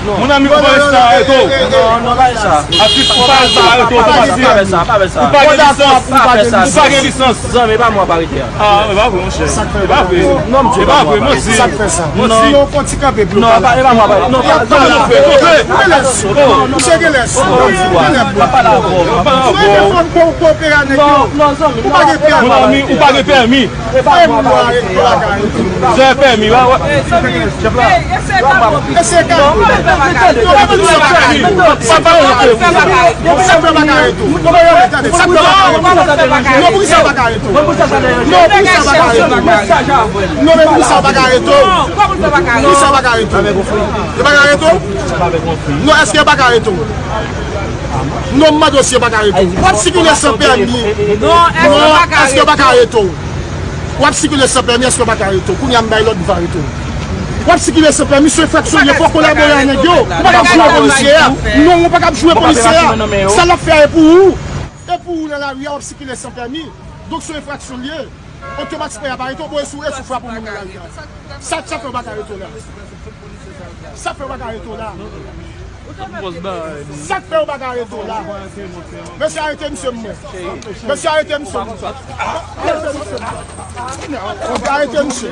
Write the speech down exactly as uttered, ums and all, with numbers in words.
Mon ami, ou pa respè areto. Non, non, pa fè sa. Atis, ou pa respè areto, ou pa gen lisans. Ou pa gen lisans. Zanmi, pa mwen pa rete a. Ah, e pa vre, monchè. E pa vre. Non, e pa vre, manti. Sa k fè sa? Manti. Non, pa, e pa mwen pa rete. Non, pa, non, non, non. Misye gen lès. Misye gen lès. Misye gen lès. Pa pale avè m. Pa pale avè m. Ou pa gen pèmi. Mon ami, ou pa gen pèmi. Zè pèmi, wè, wè. Zè pèmi, wè, wè. Mesye, non, èske yo pa ka areto? Non, m mande w si yo pa ka areto. W ap sikile san pèmi. Non, èske yo pa ka areto? W ap sikile san pèmi, èske yo pa ka areto? Kounye a m bay lòd, m fè areto. W ap sikile san pèmi, se enfraksyon l ye, fò w kolabore ak nèg yo. Ou pa kab joure polisye a. Non, ou pa kab joure polisye a. Sa l ap fè a e pou ou. E pou ou nan lari a, w ap sikile san pèmi. Donk, se enfraksyon l ye. Otomatikman, y ap arete w, bon, e sou, e sou frape w menm nan lari a. Sa, sa fè yo pa ka arete w la. Sa fè yo pa ka arete w la. Sa k fè yo pa ka arete w la? Mesye, arete misye mwen. Mesye, arete misye mwen. Arete misye.